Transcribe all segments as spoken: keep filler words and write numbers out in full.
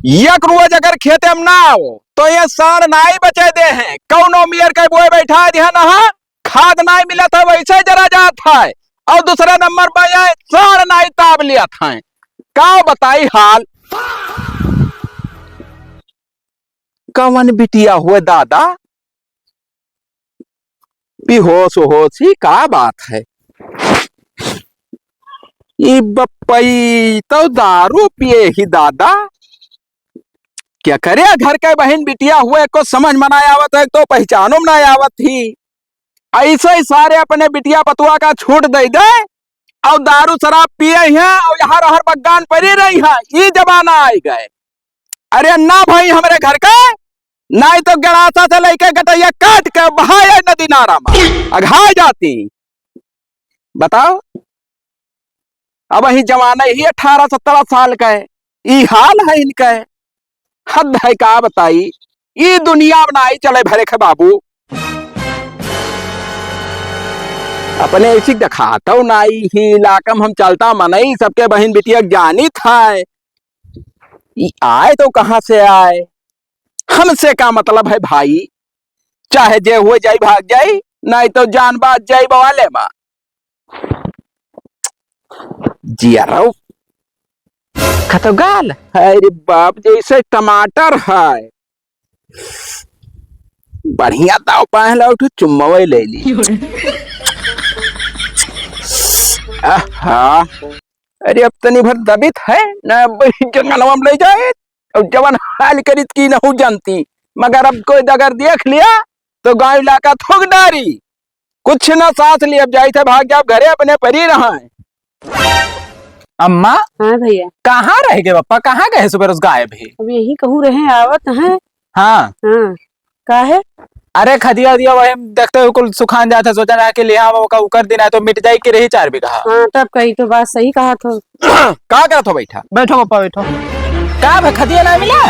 एक रोज अगर खेते में ना आओ, तो ये साँड़ नाई बचे देहे। कौनो मेर के बोए बैठा दिहा ना, खाद नाई मिलत है, वैसे जरा जात है। और दूसरे नंबर पर ये साँड़ नाई ताब लियत है। का बताई हाल? कवन बिटिया हुए दादा, बेहोश होश ही का बात है? ई बप्पई तो दारू पिए ही दादा। क्या करे, घर के बहिन बिटिया हुए, कुछ समझ में ना आवत है, तो पहचानो में ना आवत ही। ऐसे ही सारे अपने बिटिया पतुआ का छूट दे दे, और दारू शराब पिए हैं, और यहाँ रहर बग्गान परी रही है। ई जमाना आई गए। अरे ना भाई, हमरे घर के, नाई तो गड़ासा से लेके गटैया काट के बहाए नदी नारा में अघाए जाती। बताओ, अब वही जमाना ही अठारह सत्रह साल का है, ई हाल है इनका। हद है का बताई, ई दुनिया में नाई चले भरे खे बाबू। अपने ऐसी दिखातो नाई ही इलाका में हम चलता मनई, सबके बहिन बिटिया जानी था। ई आए तो कहाँ से आए, हमसे का मतलब है भाई? चाहे जे हुए जाई भाग जाई, नाई तो जान बाज जाई बवाले मा। जिया रहो। खतो गाल, अरे बाप, जैसे टमाटर है। बढ़िया दाव पाए ला उठो, चुम्मवे ले ली। आहा, अरे अब तनी भर दबित है ना, अब जंगलवा में ले जाए, और जवन हाल करित की नहू जानती, मगर अब कोई अगर देख लिया तो गाँव इलाका थूक डारी। कुछ ना साथ ली, अब जाइत है, भाग जाओ घरे, अपने परी रहा है। अम्मा, हाँ भैया। कहाँ रह गए पप्पा, कहाँ गए सुबह रोज गायब है? अब यही कहूँ रहे, आवत हैं। हाँ। हाँ। काहे? अरे खदिया उदिया वही देखते हुए कुल सुखान जात है, सोचा ना कि लिहा वो का उकर दिन आए तो मिट जाए कि रही चार बीघा। हाँ, तब कही तो बात सही कहा थो। का करत हो बैठा? बैठो पप्पा, बैठो। का भे, खदिया ना मिला?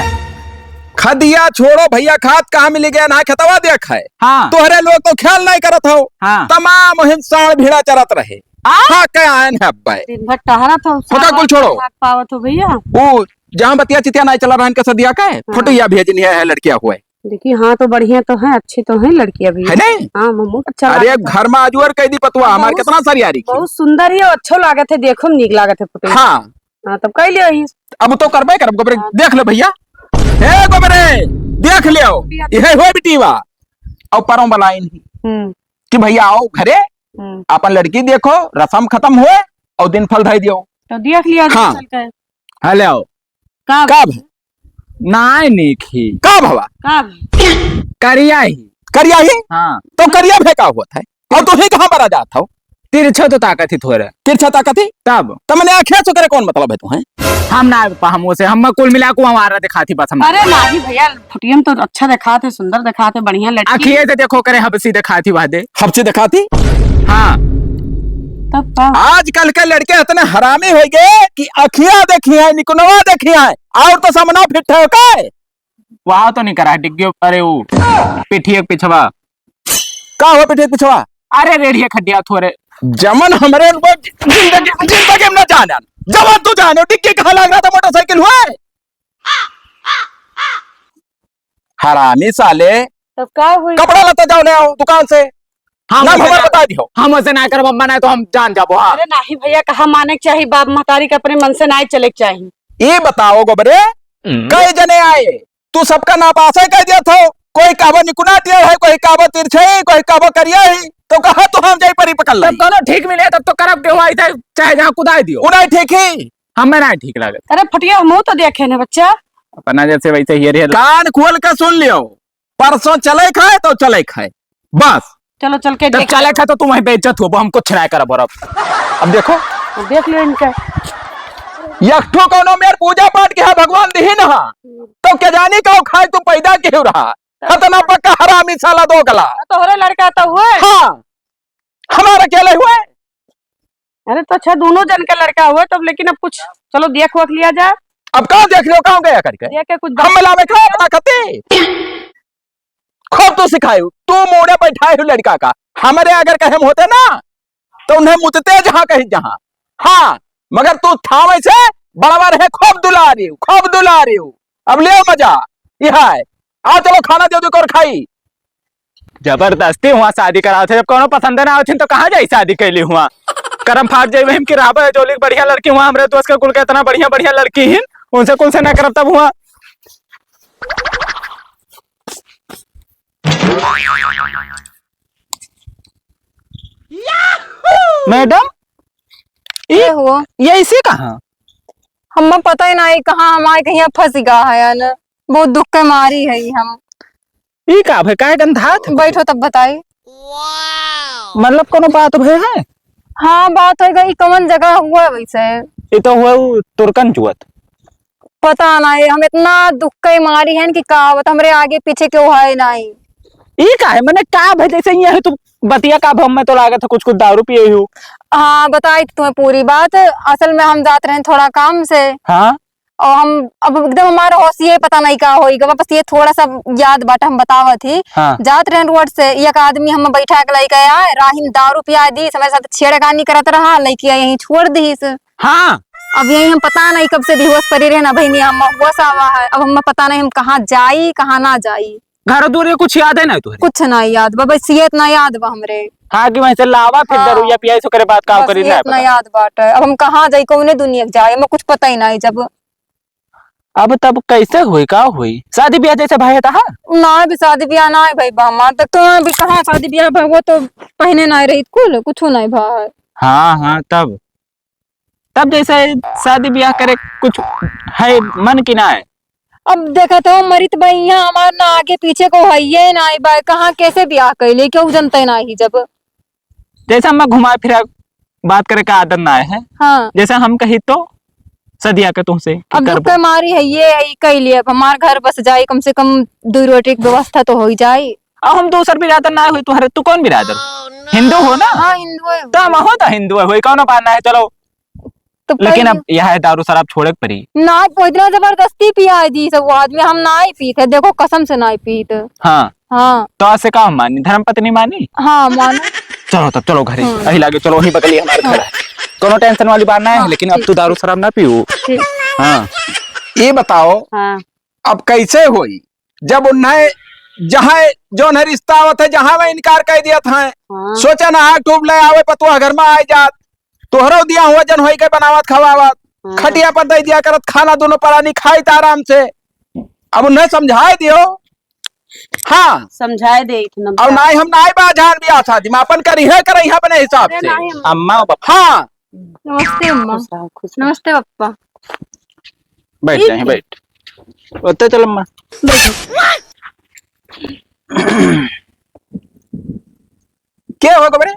खदिया छोड़ो भैया, खाद कहाँ मिल गया ना, खेतवा देख है। हाँ। तोहरे लोग तो ख्याल नहीं करत हो। हाँ। तमाम हिंसाण भिड़ा चरत रहे। आ? हाँ, क्या आयन है अब्बे? दिन भर टहरत हो, होका कुल छोड़ो। खाद पावत हो भैया। वो जहाँ बतिया चितिया नहीं चला रहन के सदिया का है, हाँ। फोटो या भेजनी है, है लड़किया हुए। देखिए, हाँ, तो बढ़िया तो है, अच्छी तो है लड़की अभी। है नहीं? हाँ, मम्मू को अच्छा अरे, लागत है। घर में आजू और कह दी पतुआ, हाँ, हमारे बहुत, कितना सारी आ रही है। बहुत सुंदर ही और अच्छो लागत है, देखो में नीक लागत है फोटो। हाँ। हाँ, तब कह लियो ही। अब तो करबे करब, गोबरे, हाँ। देख लो भैया। हे गोबरे, देख लियो, बिटिया। यही हो बिटीवा। और परों बलाइन ही हम्म। कि भैया आओ घरे, हम्म। अपन लड़की देखो, रसम खत्म होए और दिन फल धाई दियो। तो देख लिया हाँ। चल के। हेलो। का का भा? नाय नीक ही। का भवा? का भा? करिया ही। करिया ही? हाँ। तो करिया भे का होत है? और तू ही कहाँ बरा जात हो? तिरछा तो ताकत ही थोड़ा। तिरछा ताकत ही? तब? तो मने आँखें से करे कौन मतलब है तू, हैं? हम ना पा-, हम उसे, हम कुल मिला को हमारा दिखाती बस हम। अरे नाही भैया, फुटियम तो अच्छा दिखाते, सुंदर दिखाते, बढ़िया लड़की। आँखिए से देखो करे, हबसी दिखाती वादे। हबसी दिखाती? हाँ। तब का? आजकल के लड़के इतने हरामी हो गए कि अखियां देखी हैं, निकुनवा देखी हैं, और तो सामना फिट है का? वहाँ तो नहीं करा, डिग्गी, अरे वो, पिठिए पिछवा। का हो पिठिए पिछवा? अरे रेढ़िया खड्डिया थोरे। जमन हमरे ऊपर जिंदगी, जिंदगी में न जाने, जमन तू जाने, डिग्गी कहाँ लग रहा था मोटरसाइकिल हुए? हरामी साले। तब का हुई? कपड़ा लत्ता जाओ ले आओ दुकान से। हम नाम उसे हमार ना, बता दियो। हम उसे ना करब, अम्मा ना तो हम जान जाबो, हाँ। अरे नाही भैया, कहा माने के चाही, बाप महतारी के अपने मन से ना चले के चाही। ये बताओ गोबरे, हम्म। कई जने आए, तू सबका नापासे कह दिया था, कोई कहबो निकुना टेढ़ है, कोई कहबो तिरछे है, कोई कहबो करिया है, तो कहा तू हम जाई परी पकड़ तब लाई। कोनो ठीक मिले तब तो करब के हुआ इधर, चाहे जहाँ कुदाई दियो। उन्हें ठीक ही। हमें ना ठीक लागत। अरे फटिया, हम तो देखे ना बच्चा। अपना जैसे वैसे ही रहे। कान खोल के सुन लियो, परसों चले खाए तो चले खाए, बस। चलो चल के तब देख चले लो। खाए तो तुम वहीं बेइज्जत हो, हम कुछ ना करब और अब। अब देखो। अब देख लो इनका। एक ठो कोनो मेर पूजा पाठ के है, भगवान दिही ना, तो के जानी का खाए तू पैदा के हो रहा। खतना पक्का हरामी साला दो गला। तोहरे लड़का तो हुए। हाँ, हमारे अकेले हुए। अरे तो अच्छा, दोनों जन के लड़का हुए तब, लेकिन अब कुछ चलो देख वख लिया जाए। अब का देख लियो, कहाँ गया करके? देख के कुछ हम मिलावे खाओ अपना खाते। खूब तो सिखायु, तू मोड़े बैठाए हो लड़का का। हमारे अगर कहे में होते ना, तो उन्हें मुतते जहाँ कहीं जहाँ। हाँ, मगर तू थावे से बड़वा रहे, खूब दुलारियो, खूब दुलारियो। अब लेव मजा। ई है, आओ चलो खाना दे दो और खाई। जबरदस्ती हुआ शादी करावत है, जब कौनो पसंद ना आवत है तो कहाँ जाई शादी कैली हुआ? करम फाट जाई, वहीं की रहबे जोली के बढ़िया लड़की हुआ, हमरे दोस्त के कुल के इतना बढ़िया बढ़िया लड़की हिन, उनसे कुल से ना करब तब हुआ। मैडम, ये, ये हुआ? ये इसे कहाँ? हमें पता ही नहीं कहाँ हमारे कहीं फंस गया है ना। बहुत दुख के मारी है हम। ई का भे, काहे गंधात है? बैठो तब बताई। मतलब कोनो बात भे है? हाँ, बात हो गई, कौन जगह हुआ वैसे? ई तो हुआ उ तुर्कन चुअत। पता नहीं, हम इतना दुख के मारी हैं कि का बता, हमरे आगे पीछे क्यों है नहीं। ई का है, मने का भे, जैसे ये है तू बतिया का भे, मैं तो लागत है कुछ कुछ दारू पिए हो। हाँ, बताई तुम्हें पूरी बात। असल में हम जात रहे थोड़ा काम से। हाँ। और हम अब एकदम हमारा होश ये पता नहीं का होई गवा, बस ये थोड़ा सा याद बाटे हम बतावत ही। हाँ। जात रहन रोड से, एक आदमी हम बैठा के लइके आए, राहिन दारू पिया दी, हमारे साथ छेड़खानी करत रहा, लइके यहीं छोड़ दी से। हाँ। अब यही हम पता नहीं कब से बेहोश पड़ी रहे ना बहिनी, हम होश आवा है, अब हमें पता नहीं हम कहाँ जाई, कहाँ ना जाई। घर दूर ये कुछ याद है ना तुहरे? कुछ ना याद बा, बस ये इतना याद बा हमरे। हाँ, कि वहीं से लावा, फिर हाँ। दरुइया पिया, ओकरे बाद का बस करी ये ना इतना पता। याद बाटे। अब हम कहाँ जाई, कौने दुनिया के जाए, हमें कुछ पता ही नहीं जब। अब तब कैसे हुई, का हुई? शादी ब्याह जैसे भाई है तहा? ना, अभी शादी ब्याह ना है भाई बा हमार, तक तो अभी कहाँ शादी ब्याह बा, वो तो पहने ना रही कुल, कुछ नहीं भा है। हाँ, हाँ, तब तब जैसे शादी ब्याह करे कुछ है मन की ना है? अब देखत हो मरित बा इहाँ हमार ना आगे पीछे को हइये ना बा, कहाँ कैसे ब्याह कैले, केहू जनते ना ही जब। जैसे हम घुमा फिरा बात करे का आदत ना है। हाँ। जैसे हम कही तो सदिया के तुमसे कि अब करबो। दुख के मारी है ये, ये कैले, अब हमार घर बस जाए, कम से कम दो रोटी की व्यवस्था तो हो ही जाए। अब हम दूसर बिरादर ना हुई तुम्हारे, तू कौन बिरादर? हिंदू हो ना? हाँ, हिंदू है। तो हम हो तो हिंदू है, हुई कौनो बात ना है, चलो। तो लेकिन कहीं अब यह है दारू शराब छोड़े के पड़ी। ना, वो इतना जबरदस्ती पिया है दी सब वो आदमी, हम ना ही पीत है, देखो कसम से ना ही पीत। हाँ। हाँ। तो आज से का हम मानी, धर्म पत्नी मानी? हाँ, मानो। चलो तब, चलो घरे। हम्म। यही लागे, चलो वहीं बगली हमारे घर हाँ। है। कोनो टेंशन वाली बात ना है, हाँ, लेकिन अब ठीक, तू दारू ठीक। शराब ना पीऊ। ठीक। हाँ। ये बताओ, हाँ। अब कैसे होई, जब उन्हें जहाँ जौन है रिश्ता आवत है, जहाँ में इनकार कर दिया था, हाँ। सोचा ना आग टूब ले आवे, पतुआ घर में आए जात, तोहरो दिया हुआ जन होई के बनावत खवावत, हाँ। खटिया पर दे दिया करत खाना, दोनों परानी खाई त आराम से। अब उन्हें समझाए दियो। हाँ। समझाए दे इतना अब नाई हम नाई बाझान बियाह शादी में अपन करी है, करई है अपने हिसाब अरे से। नहीं, हम अम्मा और पापा। हाँ। नमस्ते अम्मा। खुश रहो, खुश रहो। नमस्ते पप्पा। बैठ ठीक जाए, है। बैठ। ओते चल अम्मा। बैठो। के हो गबरे?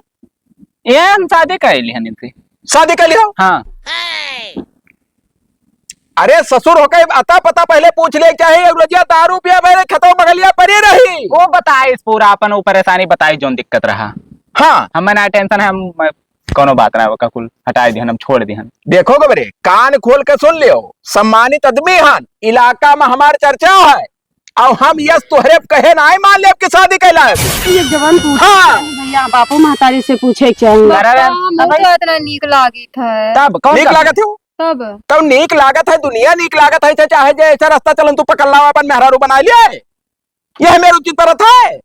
ये हम शादी कर ली हनी थी। शादी कर ली हो? हाँ। अरे ससुर होके अता पता पहले पूछ ले, चाहे ये रोजिया दारू पिया मेरे खतौ बगलिया परी रही। वो बताइस पूरा अपन वो परेशानी बताइस जौन दिक्कत रहा। हाँ। हमें ना टेंशन है, हम कोनो बात ना, ओका कुल हटाए दिहन, हम छोड़ दिहन। देखो गबरे, कान खोल के सुन लियो, सम्मानित आदमी हन, इलाका में हमार चर्चा है, और हम यस तोहरे कहे ना मान लेब कि शादी कैला है। ये जवान पूछ हाँ। भैया, बापू महतारी से पूछे के चाहूंगा। अरे, बप्पा, हमहू अबे। तो इतना नीक लागित है। तब कौन नीक कमी? लागत है? तब? तब नीक लागत है, दुनिया नीक लागत है, चाहे जे ऐसा रास्ता चलन तू पकड़ लावा, अपन मेहरारू बना लिया है। यह मेरे उचित परत है।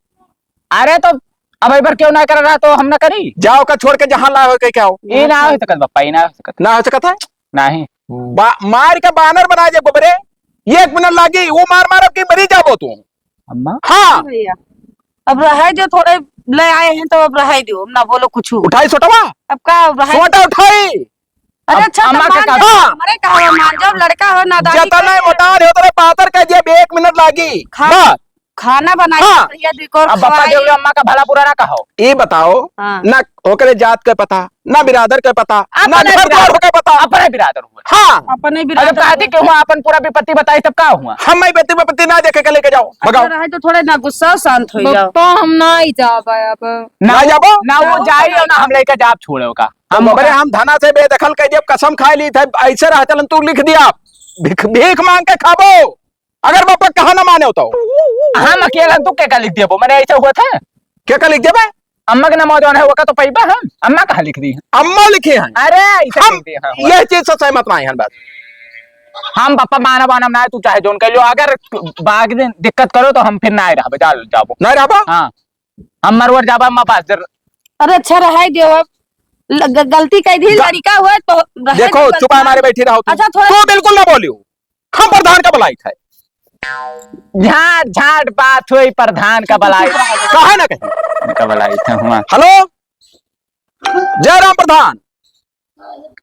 अरे तो अब एक बार क्यों ना कर रहा तो हम ना करी? जाओ का छोड़ के जहाँ लाओ के क्या हो? ये ना हो सकत बप्पा, ये ना हो सकत। ना हो सकत है? नहीं। बा-, मार के बानर बना दे गोबरे। एक मिनट लागी, वो मार मार के मरी जाबो तू। अम्मा? हाँ। भैया, अब रहे जो थोड़े ले आए हैं तो अब रहे दो, ना बोलो कुछ। उठाई सोटवा? अब का अब रहे? सोटा उठाई। अरे अब अच्छा, अम्मा तो के मान का जाओ, हाँ। हमारे कहा मान जाओ, लड़का हो, नादानी जतने कर मोटान हो, उतने पातर कर दिया, एक मिनट लागी। खा-, बस। खाना बनाई हाँ। भैया, देखो, अब बप्पा खवाई। देख लो, अम्मा का भला बुरा ना कहो। ये बताओ, हाँ। ना ओकरे जात के पता, ना बिरादर के पता, ना अपने घर द्वार बिरादर। के पता। अपने बिरादर हुए। हाँ। अपने अरे बिरादर कहा थी हुए। कि हुआ अपन पूरा विपत्ति बताई, तब का हुआ? हम मैं विपत्ति, विपत्ति ना देखे के लेके जाओ, अच्छा भगाओ। रहे तो थोड़े ना गुस्सा शांत हो जाओ। बप्पा, हम ना ही जाबे अब। ना ना वो, जाबो? ना वो ना वो जाई जाई। और ना हम लेके जाब छोड़े का। हम बरे ओका हम धना से बेदखल कर दिया, कसम खा ली थे, ऐसे रह चलन तू लिख दिया, भीख, भीख मांग के खाबो, अगर बापा कहा ना माने होता हो। हम अकेला तू के का लिख दिया, वो मैंने ऐसे हुआ था। के का लिख दिया बे? अम्मा के नाम जौन है, वो का तो पैबा हम, अम्मा कहाँ लिख दी है? अम्मा लिखे हैं। अरे, ऐसे हम लिख दिए हैं, हुआ। यह चीज से सहमत ना है, बस। हम बप्पा मानब वानब ना, तू चाहे जौन कह लियो, अगर बाग दिन दिक्कत करो तो हम फिर ना रहबे, जा, जाबो। ना रहबा? हाँ, हम मरवर जाबा, हम बस जर- अरे अच्छा, रहाई दियो अब। ल-, ग-, गलती कह दी, ग-, लड़िका हुआ तो रहाई देखो, दियो, चुपा गलती हमारे ना। बैठी रहो तुम। अच्छा, थोड़ा तू बिल्कुल ना बोलियो, हम प्रधान का बलाइत है। झाट झाट बात हुई, प्रधान का बलाइत। काहे ना कही? का बलाइत है हुआ। हेलो, जयराम प्रधान,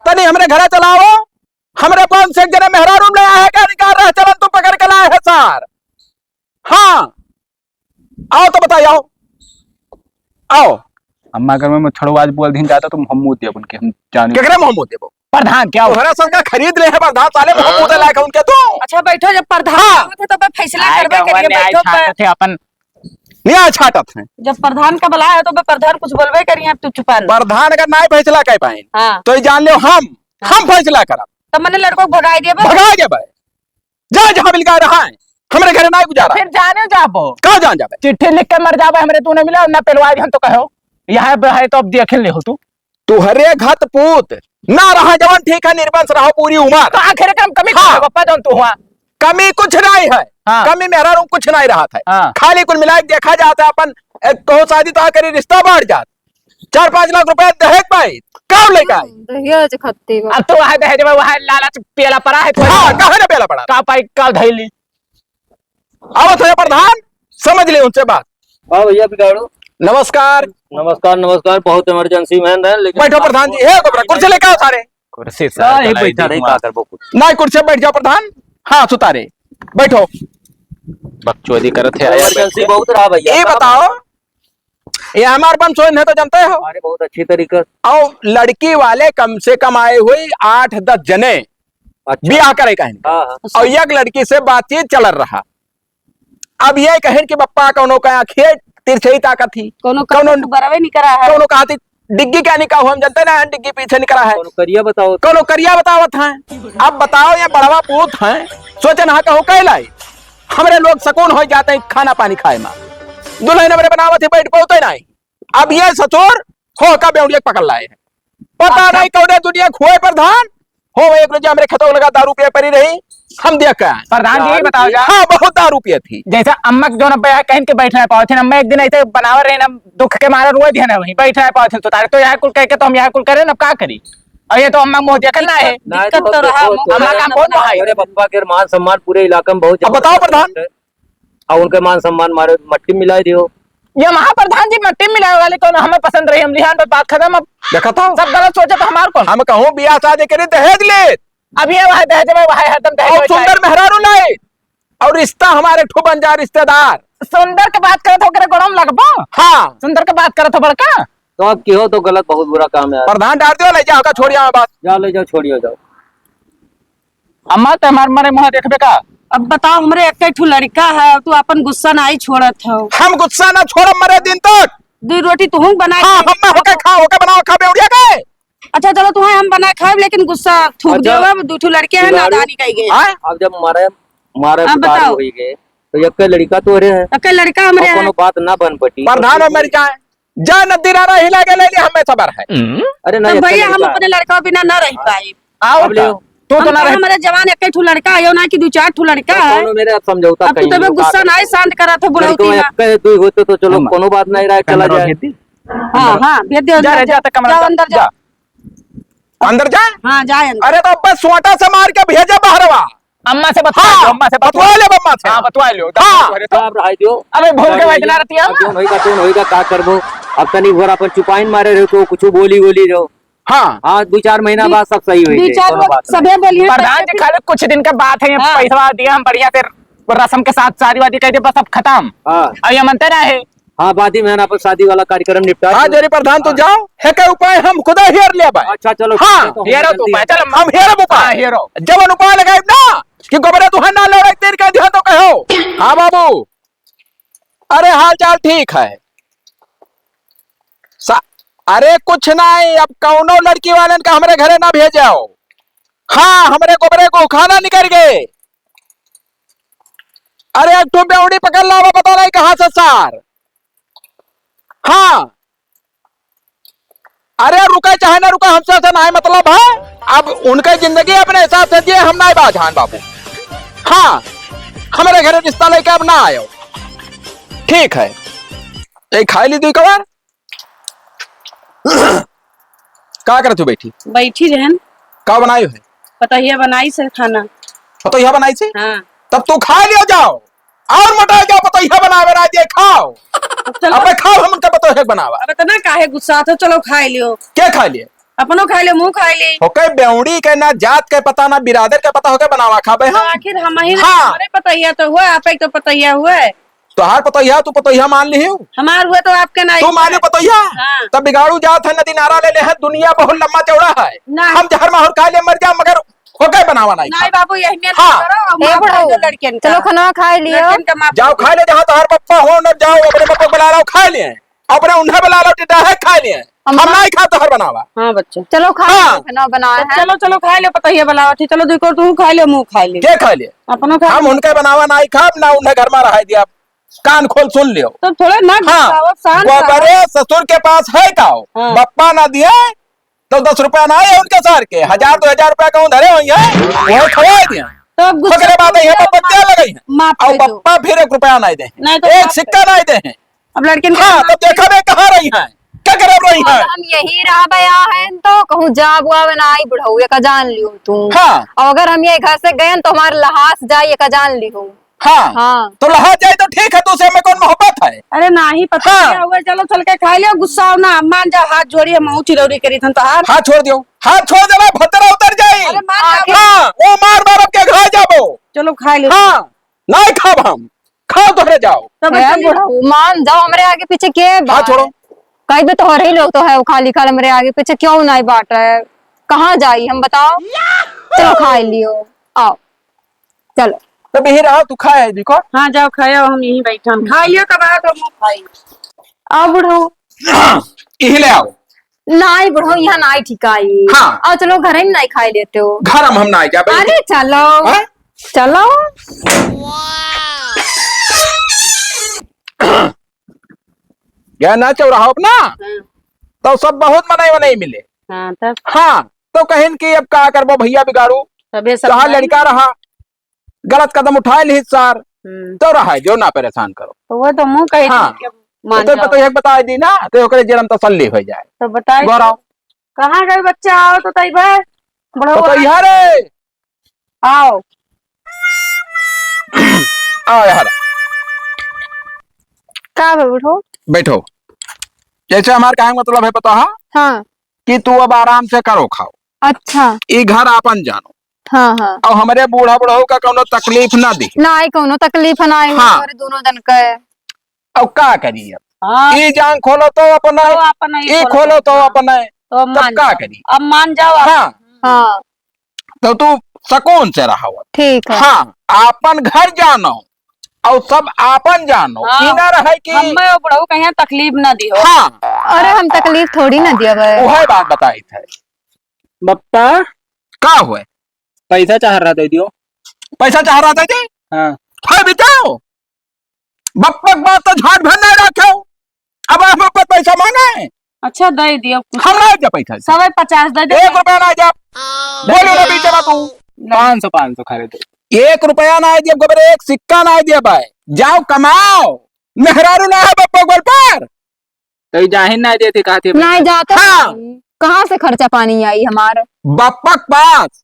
तनी हमरे घरे चलाओ, हमरे पाँच सौ एक जने मेहरारू ले आए हैं, का निकाल रहे, चलन तू पकड़ के लाए है सार। हाँ, आओ तो बताई, आओ, आओ। अम्मा अगर मैं छोड़ो आज बोल दिन जाता तो हम मुँह देब उनके, हम जाने। केकरे मुँह मुँह देबो? प्रधान क्या हो? तोहरा संग खरीद ले है प्रधान, साले मुँह मुँह लायक उनके तू। अच्छा बैठो, जब प्रधान हाँ। आवत है तो पे फैसला आए करबे का हुआ करिए, न्याय बैठो पे। छाटत है अपन। न्याय छाटत है। जब प्रधान का बला है तो पे प्रधान कुछ बोलबे करिए, अब तू चुपा रह। प्रधान अगर नाय फैसला कर पाए हाँ। तो ये जान लो हम, हाँ। हम फैसला करब। तब मने लड़को को भगाई देबे? भगाई देबे। जा जहाँ मिल गया रहा है, हमरे घरे ना गुजारा। फिर जाने जाबो। कहाँ जान जाबे? चिट्ठी लिख के मर जाबे, हमरे तू नहीं मिला, ना पेलवा दिहन तो कहो। यहाँ पे है तो अब देख ले हो तू। तुहरे घत पूत ना रहा जवन ठीक है, निर्वंश रहो पूरी उम्र। तो आखिर हम कमी हाँ। कहाँ है, पप्पा जौन तू हुआ? कमी कुछ नहीं है। हाँ। कमी मेहरारू कुछ नहीं रहा था। हाँ। खाली कुल मिला के देखा जाता है अपन, ए, कहो शादी तो करी, रिश्ता बढ़ जात। चार पाँच लाख रुपया दहेज पाई, का लेके आई? दहेज खाते बा। अब तो वहाँ दहेज में वहाँ लालच पियला पड़ा है, कोई हाँ, काहे ना पियला पड़ा? का पाई, का धैली? आवत है प्रधान, समझ ले उनसे बात। हाँ भैया बिगाड़ू। नमस्कार। नमस्कार, नमस्कार। बहुत emergency में है, लेकिन बैठो प्रधान जी, हे गोबरा, कुर्सी लेके आओ सारे। कुर्सी का सार है, चलाई बैठा दी रही, हुआ। का करबो कुछ? नहीं, कुर्सी बैठ जाओ प्रधान। हाँ, सुतारे, बैठो। बकचोदी करत है, आया emergency बैठे। बहुत रहा भैया, ये का बताओ, बताओ? ये हमार बन सोइन है तो जानते हो? अरे बहुत अच्छी तरीका। और लड़की वाले कम से कम आए हुए आठ दस जने अच्छा। ब्याह करे कहन के। हाँ, हाँ। और एक लड़की से बातचीत चल रहा। अब ये कहन कि बप्पा कौनो का आँखिए तिरछई ताकत ही। कौनो कौनो कौनो बरवे नहीं करा है। कौनो कहा थी डिग्गी क्या निकाह हम जानते ना हैं, डिग्गी पीछे निकला है। कौनो करिया बताओ। कौनो करिया बतावत हैं। अब बताओ ये बड़वा पूत हैं, सोचे ना कहूँ कह लाई। हमरे लोग सुकून हो जाते हैं खाना पानी खाए में। दुल्हन हमरे बनावत ही बैठ पौते नहीं। अब ये ससुर हो का बेवड़िया के पकड़ लाए हैं। पता अच्छा। नहीं कौने दुनिया खुए प्रधान हो, एक रोज हमरे खेतों लगा दारू पिए पड़ी रही, हम देख के आए। प्रधान जी, ये बताओ जा। हाँ, बहुत दारू पिए थी। जैसे अम्मा के जोन अब्बा यहाँ कहीं के बैठ नहीं पावत थे, अम्मा एक दिन ऐसे बनावर रहे ना, दुख के मारे रोए दिए ना, वहीं बैठ नहीं पावत थे, तो तारे तो यहाँ कुल कह के तो हम यहाँ कुल करें ना, अब का करी? और ये तो अम्मा मुँह देखल ना है। नहीं, दिक्कत तो तो रहा, देखो, मुँह अम्मा देखो। काम बहुत बड़ा है। अरे बप्पा के मान सम्मान पूरे इलाका में बहुत अब बताओ जबरदस्त प्रधान। है। और उनके मान सम्मान मारे मट्टी में मिला दियो। ये महाप्रधान जी मट्टी में मिलावे वाले कौन? हमें पसंद रही, हम लिहान पर बात खत्म। अब देखा था? सब गलत सोचे तो हमार कौन? हम कहूँ बियाह शादी करी दहेज ले। अब ये वह दहेज में वह है, हरदम दहेज और में सुंदर चाहे। मेहरारू लाई। और रिश्ता हमारे ठो बन जा रिश्तेदार। सुंदर के बात करत हो, ओकरे गोड़म लगबो? हाँ। सुंदर के बात करत हो बड़का? तो अब की हो तो गलत, बहुत बुरा काम है यार। प्रधान डार दियो, ले जाओ का छोड़िया में बात। जाओ, ले जाओ, छोड़ियो, जाओ। अम्मा, ते हमार मरे मुँह देखबे का? अब बताओ, हमरे एक ठो लड़का है, तू अपन गुस्सा नाई छोड़त हो। हम गुस्सा ना छोड़ब मरे दिन तक। दो रोटी तुहूँ बना हाँ, के हम ना होके खा, होके बनाओ, खा बेउड़िया के। अच्छा, चलो, तुहूँ हम बना खाए, लेकिन गुस्सा थूक अच्छा, देबो। अब दू ठो लड़के हैं, बिगाड़ू, नादानी कही गए। हाँ? अब जब मारे, मारे अब बिगाड़ू बताओ। होई गए, तो एक लड़का तो रे है। एक लड़का हमरे और है। कोनो बात ना बन पटी। प्रधान तो मर जाए। जा नदी नारा हिला के ले ले, हमें सबर है। अरे तो नहीं, भैया, हम अपने लड़का बिना ना रह पाए। आओ अब ले का? तू हम तो ना कहा रह हमारे जवान एक ठो लड़का है, यो ना कि दो चार ठो लड़का तो है। कौनो मेरे अब समझौता अब तू कहीं तबे लोग गुस्सा आके ना है, शांत करा था बुढ़ौती लड़का में। एक दो होते तो चलो हम कोनो बात नहीं रहा, चला जाए। हाँ, हाँ, भेज दे जा अंदर रे, जा। जा, तक कमरा जा, जा, अंदर जा। जा। अंदर जा। हाँ, जाए अंदर। अरे तो बस सोटा से मार के भेजे बहरवा। अम्मा से बतवा हाँ, लो, अम्मा से बतवा बतवा ले, अम्मा से। हाँ, बतवा लो। हाँ। अरे तो आप रहाई दियो। अबे भूल के बैठना रहती है अब अम्मा। जोन होइगा, जोन होइगा, का करबो? अब तनी भर अपन चुपाइन मारे रहे तो कुछ बोली, बोली रहो। हाँ। हाँ, दो चार महीना बाद सब सही होई जाए, कोनो बात नहीं। सभे बोलिए प्रधान जी, खाली कुछ दिन का बात है, ये हाँ। पैसा दिया, हम बढ़िया से रस्म के साथ शादी वादी कह दे, बस अब खत्म। हाँ। अब ये मनते ना है। हाँ, बाद ही में ना अपन शादी वाला कार्यक्रम निपटा हाँ, के। जोरी प्रधान, तू हाँ। जाओ, हेके उपाय हम खुदा हेर लेबे। अच्छा, चलो, हाँ, ठीक है, तो हेरो तू जल्दी उपाय, चल, हम हेरब उपाय। हाँ, हेरो। जवन उपाय लगाइब ना, कि गोबरे तुहे ना लड़ाई तेर के दिया तो कहो। हाँ बाबू, अरे हाल चाल ठीक है? सा-, अरे कुछ नहीं, अब कौनो लड़की वालन का हमरे घरे ना भेजाओ। हाँ, हमरे गोबरे को खाना निकल गए। अरे एक ठो बेवड़ी पकड़ लावा, पता नहीं कहाँ से सार। हाँ, अरे रुका चाहे ना रुका, हमसे ऐसा नहीं मतलब है। अब उनके जिंदगी अपने हिसाब से जिए, हम नाहीं बाझान बाबू। हाँ, हमरे घरे रिश्ता लइके अब ना आयो। ठीक है, ए खाइ ली दुइ कवार। का करत हो बैठी? बैठी रहन। का बनायो है? पतोहिया बनाइस है खाना। पतोहिया बनाइस है? हाँ। तब तू खाइ लियो जाओ, और मोटाइ जाओ, पतोहिया बनावे ना दे, खाओ। चलो। अबे खाओ, हम उनका पतोहिया बनावा। अब इतना काहे गुस्सात हो? चलो खाइ लियो। के खाइ लिए? अपनो खाइ लियो, मुँह खाइ ली। होके बेवड़ी के ना जात के पता, ना बिरादर के पता, होके बनावा खाबे हम। आखिर हम ही हाँ। हमारे पतोहिया तो हुआ, आप ही तो पतोहिया हुआ। तोहार पतोहिया, तू पतोहिया मान लिहिउ। हमार हुआ तो आपके नाहीं तू माने है। पतोहिया? हाँ। तब बिगाड़ू जात है, नदी नारा ले ले है, दुनिया बहुत लम्बा चौड़ा है। नहीं। हम जहर माहुर खाइ ले मर जा, मगर होके बनावा नाहीं नहीं खाब। बाबू, यही में हाँ। करो, हम ए माफ बुढ़ऊ, कर दो लड़कियन का। चलो खाना खाइ लियो। लड़कियन का माफ जाओ कर दो। खाइ ले, जहाँ तोहार पप्पा हो न, जाओ अपने पप्पा को बुला लाओ, खाइ लिए। अपने उन्हें बुला लाओ, टिड्डा है, खाइ लिए। हम हम नाहीं खाब तोहार बनावा। हाँ बच्चा। चलो खाइ हाँ। लियो, खाना बनावा तो है। चलो, चलो खाइ लियो, पतोहिया बनावा थी। चलो देखो, तू खाइ लियो, मुँह खाइ लियो। के खाइ लिए? अपनो खाइ हम लियो। उनके बनावा नाहीं खाब, ना उन्हें घर मा रहाई दिया। कान खोल सुन लियो। तो थोड़ा ना हाँ, गुस्साओ, शांत रहो। गोबरे ससुर के पास है का हो? हाँ। बप्पा ना दिए तो दस रुपया ना आए उनके सार के, हजार दो हजार रुपया कहूँ धरे होइहैं, वही खवाए दिए। तो अब गुस्सा ओकरे बाद मत ये करो, बप्पा क्या माफ, लगाई है? माफ और कर दो। बप्पा फिर एक रुपया नाहीं दे, नहीं तो एक माफ कर सिक्का दो। नाहीं दे हैं। अब लड़किन के हाँ, माफ तो देखा बे कहाँ रही हैं, क्या करे रही हैं? हम यही रहा बया है तो कहूँ जाब वाब नाहीं बुढ़ऊ, एका जान लियो तू। हाँ। और अगर हम ये घर से गए तो हमार लहास जाए, एका जान लियो। हाँ। हाँ। तो लहा जाए तो ठीक है, तुझसे हमें कौन मोहब्बत है? अरे नाहीं, पता हाँ। क्या हुआ, चलो चल के खाइ लियो, गुस्सा हो ना, मान जा, हाथ जोड़ी, हम चिरौरी करी थन तोहार। हाथ छोड़ दियो, हाथ छोड़ देना, भतरा उतर जाई। अरे मान जा। हाँ, वो मार मार के घा जाबो। चलो खाइ लियो। हाँ, नाहीं खाब हम, खाओ तोहरे जाओ। तो ए बच्चा बुढ़ऊ, मान जाओ, हमरे आगे पीछे के हाथ बा? छोड़ो। कई बे तोहरे ही लोग तो है, वो खाली खाल हमरे आगे पीछे क्यों नाहीं बाट रहे? कहाँ जाई हम बताओ? चलो खाइ लियो, आओ। चलो। तब यही रहो, तू खाए, देखो। हाँ, जाओ, खाए, हम यहीं बैठा हम। खाइए, तब आओ, तो हम खाई। आ, बुढ़ऊ। यही ले आओ। नाहीं, बुढ़ऊ, यहाँ नाहीं ठिकाई। हाँ। आ, चलो, घर में नाहीं खाई लेते हो। घर में हम नाहीं जाबे। अरे, चलो। हाँ? चलो। गया ना चौराहा अपना? हाँ। तो सब बहुत मनई वनई मिले। हाँ, तब? हाँ, तो कहिन कि अब का करबो भइया बिगाड़ू? तबे सब चाहे नाहीं लड़का रहा, गलत कदम उठाए लिहित सार, हम्म। तो रहा है, जो ना परेशान करो। तो वो तो मुँह कही हाँ। थी कि मान तो जाओ। पता है, बता दी ना, तो ओकरे जन्म तसल्ली हो जाए। तो बताई गौरव। तो। कहाँ गए बच्चा? आओ तो तई बे। बड़ा तो हुआ। तैयार है। आओ। आओ यार। का बे, बैठो। बैठो। जैसे हमार कहे का मतलब है, पता है? हाँ। कि तू अब आराम से करो खाओ। अच्छा। ई घर आपन जानो। हाँ, हाँ। और हमरे बूढ़ा बुढ़ऊ का कौनो तकलीफ ना दी। ना, आई कौनो तकलीफ ना आई, हाँ। हमरे दोनों जन का। अब का करी अब? हाँ। ई जांग खोलो तो अपना, तो अपना ही ई खोलो खोलो तो हाँ। अपना, तो अब तब मान का जाओ। करी? अब मान जाओ आप। हाँ। हाँ। तो तू सुकून से रहो। ठीक है। हाँ, आपन घर जानो और सब आपन जानो। हाँ। ई ना रहे कि हमें वो बुढ़ऊ कहीं तकलीफ ना दियो। हाँ। अरे हम तकलीफ थोड़ी ना दिया भाई। वही बात बताई थे। बप्पा। का हुए? पैसा चाह रहा दे दियो। पैसा चाह रहा दे दी? हाँ। है बिचाओ। बप्पक बात तो झाट भर नहीं रखे हो। अब आप बप्पक पैसा मांगे? अच्छा, दे दियो कुछ। हम ना दे पैसा। सवे पचास दे दे। एक रुपया ना दे। बोलो ना बीच में तू। नहीं। पाँच सौ, पाँच सौ खरीदो। एक रुपया ना दे, गोबरे एक सिक्का ना दे भाई। जाओ कमाओ। मेहरारू ना है बप्पक बल पर। तो ई जाहिन ना देती कहती है। नहीं जाते हाँ। नहीं। कहाँ से खर्चा पानी आई हमार? बप्पक पास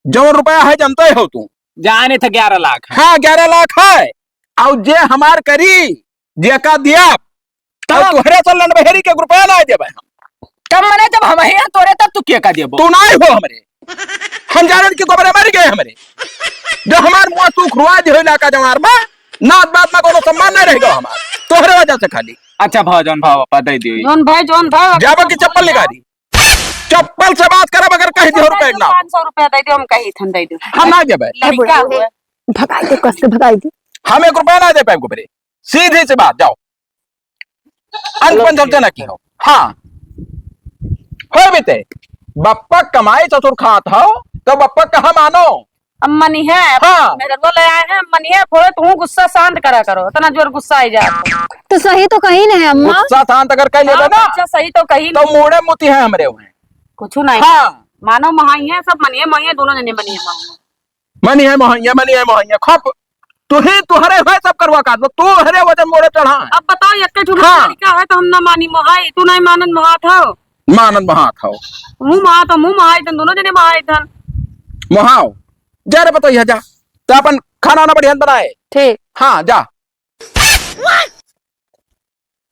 जौन रुपया है जानते हो तू? जाने थे ग्यारह लाख है। हाँ, ग्यारह लाख है। और जे हमार करी, जेका दिया, तब? और तुहरे से लंडबहेरी के रुपया ना देबे हम। तब मने जब हम ही हैं तोरे, तब तू के का देबो? तू ना हो हमरे। हम जानन कि गोबरे मर गए हमरे। जो हमार मुँह तू खुआ दे हो इलाका जवार में, नात बात में कोनो सम्मान नहीं रहेगा हमार। तोहरे वजह से खाली। अच्छा भाव, जौन भाव आपा दे दियो। जौन भाई, जौन भाव। जाबो कि चप्पल निकाली? चप्पल से बात करब अगर कह दियो रुपया ना। पाँच सौ रुपया दे दियो, हम कही थन दे दियो। हम ना देबे। लड़का हुए। भगाई दे, कस के भगाई दे। हम एक रुपया ना दे पाएब गोबरे। सीधी सी बात, जाओ। अनपन चर्चा ना की हो। हाँ। हो बीते। बप्पा कमाई ससुर खात हो, तो बप्पा कहा मानो? अम्मा नहीं है। हाँ। मेरे को ले आए हैं, अम्मा नहीं है, थोड़े तू गुस्सा शांत करा करो, इतना जोर गुस्सा आई जा। तो सही तो कही नहीं अम्मा। गुस्सा शांत अगर कह लेबे हाँ, ना, बच्चा सही तो कही तो नहीं। मूड़े मुती है हमरे हुए। कुछ नहीं। हाँ। मानो मोहाई है, सब मनिए मोहाई है, दोनों जने मनिए मोहाई है। मनिए मोहाई है, मनिए मोहाई है, खप। तू ही, तुहरे है सब करवा काट लो, तुहरे वजन मोरे चढ़ा है। अब बताओ, एक ठो हाँ। लड़का है तो हम ना मानी मोहाई, तू नहीं मानन मोहात हो। मानन मोहात हो। मुँह मोहात हो, मुँह मोहाई थन, दोनों जने मोहाई थन। मोहाओ, जा रे बताइए जा, तो अपन खाना ना बढ़िया बनाए। ठीक। हाँ, जा।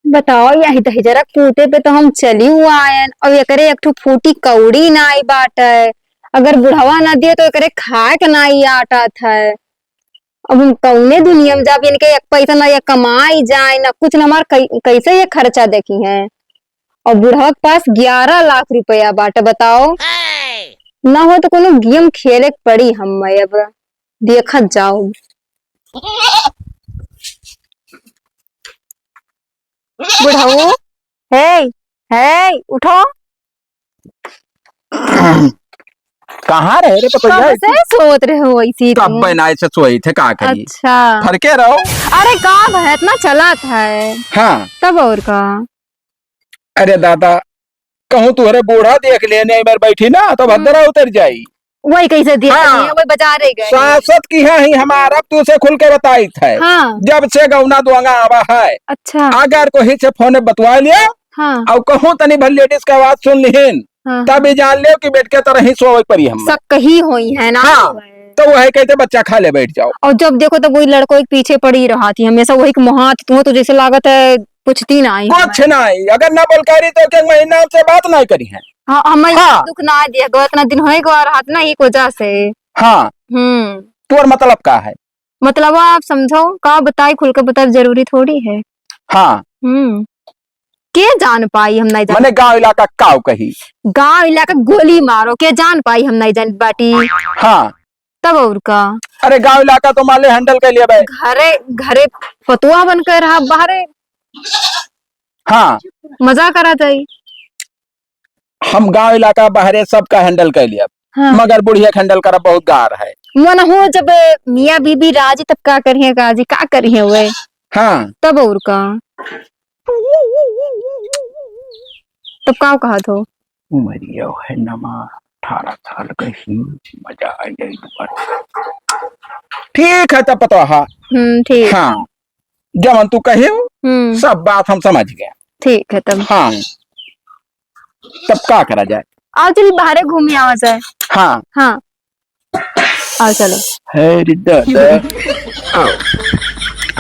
बताओ, यही दहिजरा कूटे पे तो हम चली हुआ आयन, और एकरे एक ठो फूटी कौड़ी नाई बाटे। अगर बुढ़वा ना दिए तो एकरे खाए के नाई आटा था। अब हम कौने दुनिया में जाब, इनके एक पैसा ना ये कमाई जाए, ना कुछ, ना हमार कै-, कैसे ये खर्चा देखी हैं। और बुढ़वा के पास ग्यारह लाख रुपया बाटे, बताओ। ना हो तो कोनो गेम खेले के पड़ी हम अब, देखत जाओ। बुढ़ऊ, हे, हे, उठो। कहाँ रहे रे पतोहिया? कब से सोत रहे हो ऐसी तब तुम? बनाए से सोई थे, का करी? अच्छा। फरके रहो। अरे का भय इतना चलत है? हाँ। तब और का? अरे दादा, कहूँ तुहरे बूढ़ा देख लेने, इमर बैठी ना, तो हम्म। भद्रा उतर जाई। वही कैसे देख हाँ। लिए, वही बाजारे गए। सासत की हाँ ही हमारा, तू से खुल के बताई थे। हाँ। जब से गौना दुआंगा आवा है। अच्छा। अगर कोई से फोन बतवा लिया, हाँ। और कहूँ तनी भर लेडीज का आवाज सुन लिहिन, हाँ, तब हाँ। ये जान लेव कि बेट के तरह ही सोवे परी हम। सब कही होई है ना। हाँ। तो वही कहते बच्चा खा ले बैठ जाओ। और जब देखो तो वही लड़कों के पीछे पड़ी रहती हमेशा, वही के मोहात, तुम्हें तो जैसे लागत है पूछती ना आई कुछ हमें। नहीं, अगर ना बोल करी तो एक महीना से बात नहीं करी है। हाँ, हमें हाँ। दुख ना दिया गो, इतना दिन होए गो रहत ना एक वजह से। हाँ। हम्म। तोर मतलब का है? मतलब आप समझो, का बताई, खुल के बताई, जरूरी थोड़ी है। हाँ। हम्म। के जान पाई, हम नहीं जान। मने गांव इलाका काव कही? गांव इलाका गोली मारो, के जान पाई, हम नहीं जान बाटी। हाँ। तब और का? अरे गांव इलाका तो माले handle कर लिया बे। घरे, घरे फतुआ बन के रहा बाहरे। हाँ। मजा करा जाई। हम गांव इलाका बाहरे सबका handle कर लिया, हाँ। मगर बुढ़िया के handle करब बहुत गार है। मन हो जब मियाँ बीबी राजी तब का करिए काजी, का करिए वे? हाँ। तब और का? तब का कहत हो? उमरिया है नमा, अठारह साल का ही, मजा आ जाए दोबारा। ठीक है तब पता है। हम्म, ठीक। हाँ, जवन तू कहे हो, हम्म। सब बात हम समझ गए। ठीक है तब। हाँ, तब का करा जाए? आओ चल बाहरे घूमे आवा जाए। हाँ। हाँ। आओ चलो। है रे दादा। आओ।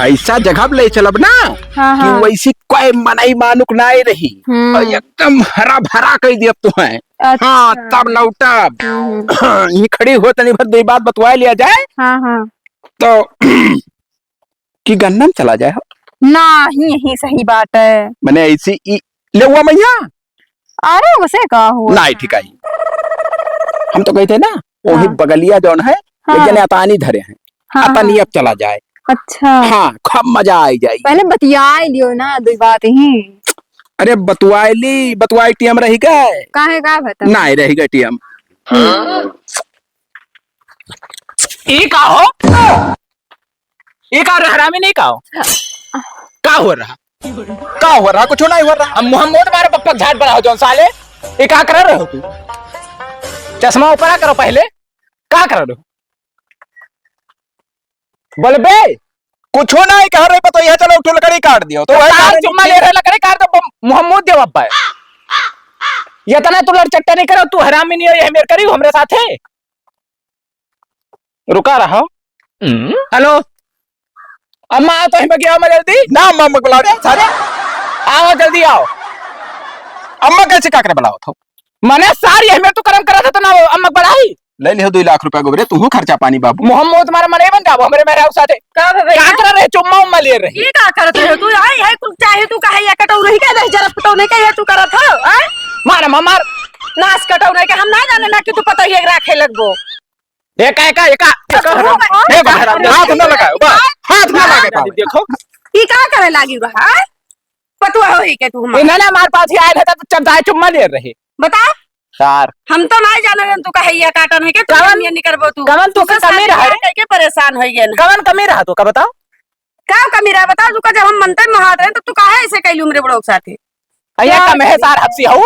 ऐसा जगह ले चलब ना हाँ, कि हाँ। वैसी कोई मनई मानुक नाई रही। हम्म। और एकदम हरा भरा कर दिया तू है। अच्छा। हाँ, तब लौटब। हम्म। ये खड़ी हो तनी भर दो बात बतवा लिया जाए। हाँ, हाँ। तो कि गन्ना में चला जाए हो? नाही, यही सही बात है। मने ऐसी ई लेवा मैया? अरे, उसे का हुआ? नाही, ठीक है। हम तो कहते ना, वही हाँ। बगलिया जौन है, हाँ। एक जने अतानी धरे हैं। हाँ, अतानी हाँ। अब चला जाए। अच्छा। हाँ, खूब मजा आई जाए। पहले बतियाए लियो ना, दो बात ही। अरे, बतुआए ली, बतुआए टीएम रही गए। काहे का बता? नाही, रही गए टीएम। हम्म। ई का हो? ई का रहा, हरामी नहीं का हो? का हो रहा? का हो रहा? कुछ नहीं हो रहा। अब मुहम्मद मारे पप्पा झाट बड़ा हो जाओ साले। ई का कर रहे हो तू? चश्मा ऊपर आ करो पहले। का कर रहे हो? बोल बे, कुछ नहीं कह रहे, तो यह चलो, उठो, लकड़ी काट दियो। तो तो वही तार कारण चुम्मा ले रहे, लकड़ी काट दो, मुहम्मद देव अब्बा है। इतना तू लड़चट्टा नहीं करो, तू हरामी नहीं हो, यह मेरे करीब हमरे साथ है। रुका रहा। हम्म। हेलो, अम्मा, आओ तो हिम्मत आओ, मैं जल्दी। ना, अम्मा, मत बुलाओ रे, सारे। आओ, जल्दी आओ। अम्मा कैसे का करे बुलाओ थो? मने सारी हिम्मत तो करम करा था, तो ना अम्मा बढ़ाई। ले लिहो दो लाख रुपया गोबरे, तुहू खर्चा पानी बाबू। मोहम्मद तुम्हारा मने बन जाओ, हमरे मेहरारू साथे। का भे भैया? का कर रहे, चुम्मा उम्मा ले रहे? ये का करत रहे तू? आई है कुल चाहे तू कहे या कटौ रही का, नहीं जरा फटौ नहीं का, ये तू करत हो, आय? मार, मार, मार। नास कटौ नहीं के, हम ना जाने ना कि तू पता ही एक राखे लगबो। एका, एका, एका, एका तो हराम। तू ए, बाहर आ, हाथ ना लगाओ, बस, हाथ ना लगाओ। देखो। ई का करे लागी रहा, हैं? पतुआ होई के तू हमार। इन्हें ना हमार पास ही आए थे, तो चप-, दाए चुम्मा ले रहे। बता। सार। हम तो नहीं जाने तू कहे ये काटन है के, तू कवन, ये नहीं करबो तू। कवन तू तू के सब कमी रहा है? कह के परेशान होई गए ना। कवन कमी रहा तू का बताओ? का कमी रहा बताओ, तू का जब हम मनते महात रहे, तो तू काहे ऐसे कैलू मेरे बड़ों के साथे? अरे क्या कम है कमी सार, है? हफ्सी हऊ।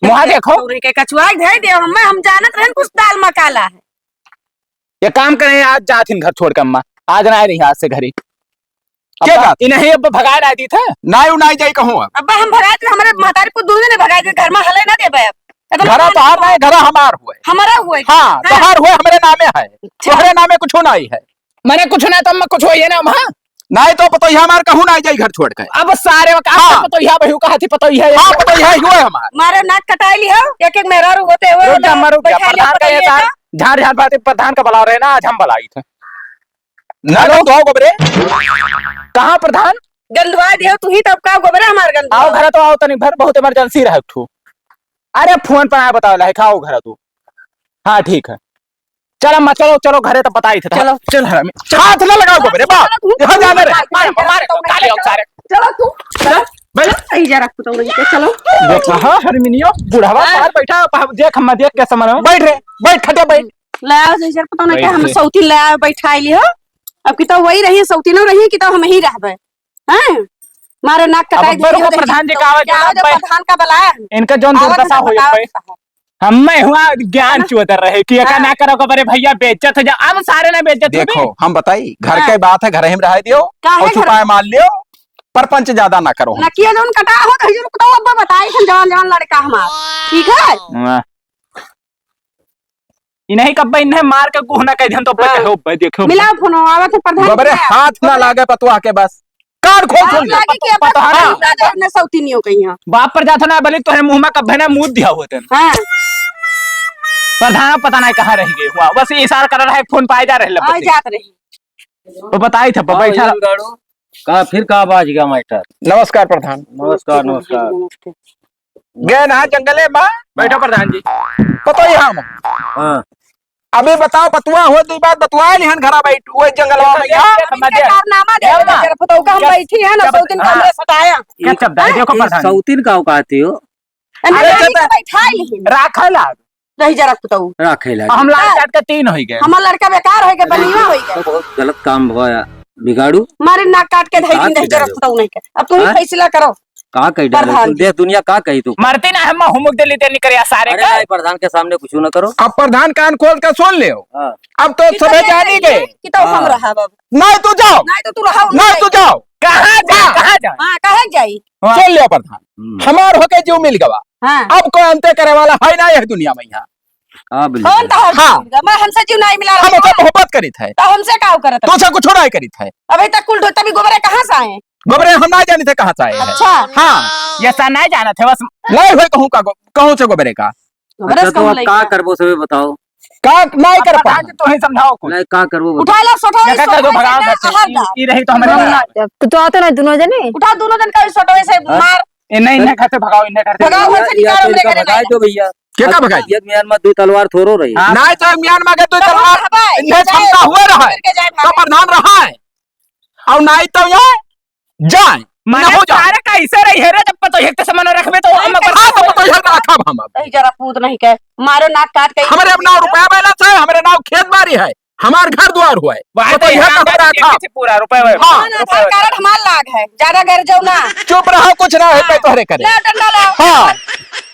मुहा देखो। तोरे के कचुआ धइ दे, हम, हम जानत रहन कुछ दाल मकाला है। ये काम करे, आज जात हिन घर छोड़ के अम्मा, आज ना रही आज से घरे। के अब बात? इन्हें अब भगाए ना दी था। नाई उ नाई जाई कहूँ अब। अब्बा हम भगाए थे, हमरे महतारी को दूध ने भगाए थे, घर में हले ना देबे अब। ये तो घरा भगवान तोहार नहीं, घरा हमार हुए। हमारा हुए। हाँ, हाँ। तोहार हुए, हमरे नामे है। अच्छा। तोहरे नामे कुछ नाई है। मने कुछ ना तो अम्मा कुछ होइए ना अम्मा। नाई तो पतोहिया हमार कहूँ ना जाई घर छोड़ के। अब सारे का हाँ। पतोहिया बहू कहा थी पतोहिया है। हाँ, पतोहिया ही हुए हमार। मारे नाक कटाई ली हो, एक एक मेहरारू होते हुए रुक जा, ना, अम्मा, रुक जा। बैठा लिया प्रधान का ये पतोहिया तार का। झाड़ झाड़ बातें प्रधान का बुला रहे ना, आज हम बुलाई थे। ना हेलो। तो आओ गोबरे। कहाँ प्रधान? गंधवा दियो तू ही तब का गोबरे हमार गंधवा। आओ घर तो आओ तनी भर, बहुत इमरजेंसी रहे एक ठो। अरे फोन पर आया बताओ लाइक आओ घर तू। हाँ ठीक है। चल अम्मा चलो, चलो घरे तो बताई थे। चलो। चल हरामी। हाथ ना लगाओ गोबरे बाप। चलो तू। यहाँ जाने रे। मार, मार, मार, काले हो सारे। चलो तू। चलो। बैठ। चलो, सही जा रख तो वहीं पे, चलो। ये कहाँ हरमिनिया बुढ़ावा हाँ। बाहर बैठा, बाहर देख, हम देख के समझ में। बैठ रे, बैठ, खटिया बैठ। ले आओ, जैसे पता ना बैठ क्या हम रे। सौती ले आओ, बैठाई लियो। अब कि तो वही रही, सौती न रही कि तो हम ही रहबे। हैं? मारे नाक अब कटाई अब्बर दे को रही, प्रधान जी तो का आवाज क्या आवाज अब प्रधान का बुलाया है? इनका जौन आवाज दुर्दशा हम होई बताओ। अब्बे। हम मैं हुआ ज्ञान हाँ। चुअतर रहे कि एका हाँ। ना करो, अरे भैया बेइज्जत हो जा, अब सारे ना बेइज्जत हो देखो, बे। हम बताई, घर हाँ। के बात है, घर ही में रह दियो काहे और घर छुपाए मार लियो, परपंच ज्यादा ना करो। नकिया जौन कटा हो, तो जौन बताओ, अब्बा बताई, हम जवान जवान लड़का हमार, ठीक है? वाह। इन्हीं कब्बे इन्हें मार के कुछ ना कह देन तो हाँ। बच्चे हो, भाई देखो। मिलाओ फोन, आवत है प्रधान गोबरे जी, हाथ ना गोबरे। लागे पतुआ के बस। कान खोल हाथ सुन ले। लागे कि अब पतुआ तक ना। ना जाए, अपने सौतीनियों के यहाँ। बाप पर जात ना बली तोहरे मुंह में कब्बे ना मुंह दिया होते। हाँ। प्रधान पता नहीं कहाँ रह गए हुआ। बस ये इशारा कर रहा है, फोन पाए जा रहे लब्बे आ से। जात रही। तो बताई था, आओ, बैठा। ये बिगाड़ू। का फिर का बाज गया मैटर? नमस्कार प्रधान। नमस्कार, नमस्कार। नमस्ते। गए ना जंगले में। बैठो प्रधान जी। पतोहिया हम। हाँ। अबे बताओ, पतुआ हो, दो बात बतुआ लिहन घरा बैठ, वो जंगलवा में यहाँ। समझ गया। कारनामा दे, ए माँ। जरा पतोह का हम जब, बैठी है ना, जब, सौतीन का हाँ। हमरे सताया। ये सब दाई, हैं? देखो ये प्रधान जी। सौतीन का औकात है हो? अरे अरे जब जब बैठा लिहन। राखा लाग। रही जरा पतोह। राखे लाग। हम लाल हाँ। काट के तीन हो गए। हमार लड़का बेकार हो गए, अरे बनिया हो गए। तो बहुत गलत काम भवा बिगाड़ू। मारे नाक काट के धई का दिन दे कह जरा डालो? पतोह नहीं के। अब तू ही हाँ? फैसला करो। का कही डाले? प्रधान तू जी। देख दुनिया का कही तू? मरती ना हम हुमुक दे लेते निकरिया सारे अरे का। नहीं, प्रधान के सामने कुछ ना करो। अब प्रधान कान खोल के सुन ले। हाँ। अब तो इतना सबे नहीं जानी है गए। कि तो हम हाँ। रहा बाबू। नहीं तू जाओ। नहीं तो तू रहा, नहीं नहीं। तू जाओ। कहाँ जा, हाँ। कहाँ जा? हाँ, कहाँ जाई? हाँ। सुन लिया प्रधान। हम्म। हमार होके जीव मिल गवा। हाँ। अब कोई अंते करे वाला है ना यह दुनिया में यहाँ। हाँ, बिल्कुल। कौन तहार हाँ। जीव मिल गवा? मैं हमसे जीव नहीं मिला हम रहा। हमसे मोहब्बत करित है। तो हमसे का करत है? तुमसे कुछ नहीं करित है। अबे तक कुल ढो-, तभी गोबरे कहाँ से आए? गोबरे हम ना जानी थे कहाँ से आए हैं। अच्छा। हाँ। ये सा नहीं जाना थे बस। नहीं हुए कहूँ का गो-, कहूँ से गोबरे का। गोबरे अच्छा, से तो कहूँ अब लेके का आए। करबो सबे बताओ। का नहीं कर अब पता पाए। नहीं तो ही समझाओ कुछ। नहीं, का करबो बताओ। उठा ला, सोटो, ये का सोटो, कर दो, भगाओ सोटो, घर से। आहा, ई, ई रही तो हमारे हाँ। तो, तो आते ना दोनों जने। उठा दोनों जन का सोटो से हाँ? मार। इन्हें, इन्हें घर से भगाओ, इन्हें घर से भगाओ, भगाओ। घर से या निकालो, तो मेरे इनका घर भगाई नहीं। दो भैया। के का भगाई? ये म्यान में दो तलवार थोड़ो रही। हाँ। नहीं तो म्यान में के दो तो तलवार, हबाई, इन्हें जाए, क्षमता हुए रहा है, करके जाए तो भागे। प्रधान रहा है। और नहीं तो ये जाए, मने ना हो जाए। सारे का ऐसे रही है रे, जब पतोहिया के सामने रखबे तो हम हाँ, तो पतोहिया के रखब हम अब। नहीं, जरा पूत नहीं के, मारो नाक काट के। हमरे अब ना रुपया balance है, हमरे ना खेत बारी है, हमार घर द्वार हुआ है। वहाँ तो तो यहाँ यहाँ का का हमारा खेत था। से पूरा रुपया है। हाँ। हाँ, ना, आधार कार्ड हमार लाग है, ज्यादा घर जाओ ना। चुप रहो, कुछ ना है, हाँ। मैं तोहरे करे। ले, डंडा लाओ। हाँ।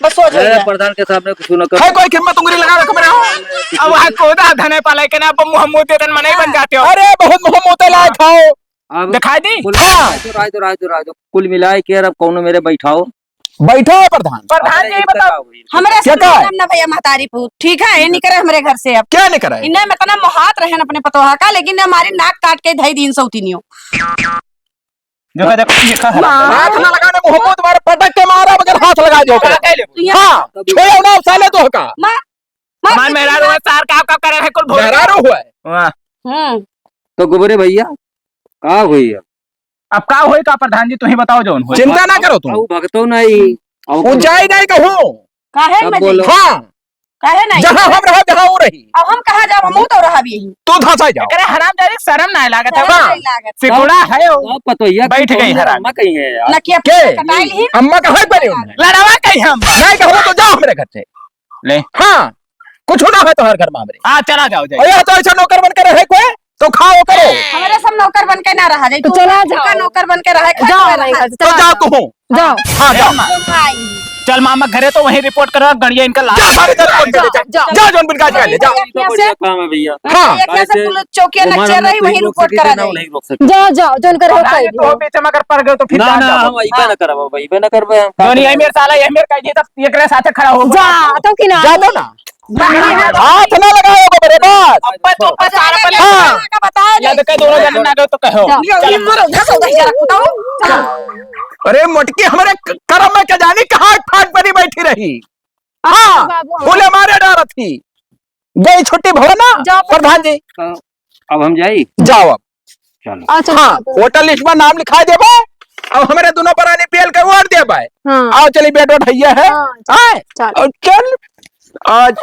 बस हो जाएगा। अरे, प्रधान के सामने कुछ ना करो। है कोई हिम्मत उंगली लगा रखो मेरा? अब वहाँ कोदा धने पाले के ना, अब मुँह मुँह देतन मने बन जाते हो। अरे, बहुत मुँह मुँह लायक हो। अब दिखाई दी? कुल हाँ। राय दो, राय दो, राय दो, राय दो। कुल मिलाए के अब कौनो मेरे बैठाओ। बैठो है प्रधान। प्रधान जी, अरे, इनका बताओ। का हुई? हमरे क्या से का है? मतलब ना भैया महतारी पूत, ठीक है, ये निकरे हमरे घर से अब। क्या निकरे? इन्हें में इतना मोहात रहन अपने पतोहा का, लेकिन ने हमारी नाक काट के धई दीन सौतीनियो। जो का देखो, ये का हराम है। हाथ ना लगाने मुँह को तुम्हारे पटक के मारा, मगर हाथ लगा दो। का कहले? हाँ, छोड़ो ना साले तो का। मार, मार हमार के मेहरारू मार। है, सार का, का करे है, कुल भोर मेहरारू हुआ है। वाह। हम्म। तो गोबरे भैया, का हुई अब? अब का होई का प्रधान जी, तुही बताओ जौन होई। चिंता ना करो तुम। अब भगतो नहीं। अब वो जाए नहीं कहूँ। काहे तब में बोलो। नहीं? हाँ। काहे नहीं? जहाँ हम रहा, जहाँ वो रही। अब हम कहाँ जाब? हम तो रहब यही। तू धंसा जाओ। एकरा हरामजादी के शरम ना लागत है शरम बा? नहीं लागत। सिकुड़ा है वो। अब पतोहिया बैठ कौनो गई मेरे हराम। अम्मा कहीं है यार। नकिया के? कटाई ली। अम्मा का है बने उन्हें। लड़वा कहीं हम। नहीं कहूँ तो जाओ हमरे घर से। ले। हाँ, कुछ ना है तोहर घर में हमरे। हाँ, चला जाओ, जाइए। और यह तो ऐसा नौकर बन के रहे कोई, तो खाओ करो। हमरे सब नौकर बन के ना रहा जाए, तो तू चला उनका जाओ। नौकर बन के रहे, घर जाओ में हमारे रहा। घर से, तो चला जाओ जाओ। तू। जाओ। हाँ, जाओ। भाई। चल मामा घरे तो वहीं रिपोर्ट करा, गड़िया इनका ला। जा, सारे जा, रिपोर्ट कर ले, जा। जा, जा, जौन बिल काज कर ले, जा। यहाँ से बढ़िया काम है भैया। हाँ। यहाँ से कैसे पुलिस चौकिया वो नक्शा मालूम रही, नहीं, वहीं रिपोर्ट करा दे। नहीं रोक सकते। जाओ, जाओ, जौन करे हो, अरे, तो बीच में अगर पड़ गए तो फिर ना, जान ना, जाओ। हम इबे ना करब, भाई, इबे ना करबे हम। जौन ये मेरे साला, ये मेरे कह दिए, तब एकरे साथे खड़ा हो। जा, तो कि ना? जा दो ना। हाथ ना लगाओ मेरे पास। अब्बा तो अब्बा सारा पहले हाँ। का बता दे। या तो कह दोनों जने ना गए तो कहो। जाओ, ये मरो, उधर से उधर जरा बताओ। अरे मोटकी, हमारे क-, करम में क्या जाने कहाँ फाट परी बैठी रही। हाँ, बाबू, हाँ। फूले मारे डारत ही। गई छुट्टी भवन ना, जाओ। प्रधान जी। हाँ, अब हम जाई? जाओ अब। चलो। अच्छा, हाँ, चलो। वोटर लिस्ट में नाम लिखा देबे, अब हमारे दोनों परानी पेल के वोट देबे। हाँ। आओ चली बेटो भैया है। हाँ, आए? चलो। और चल, आज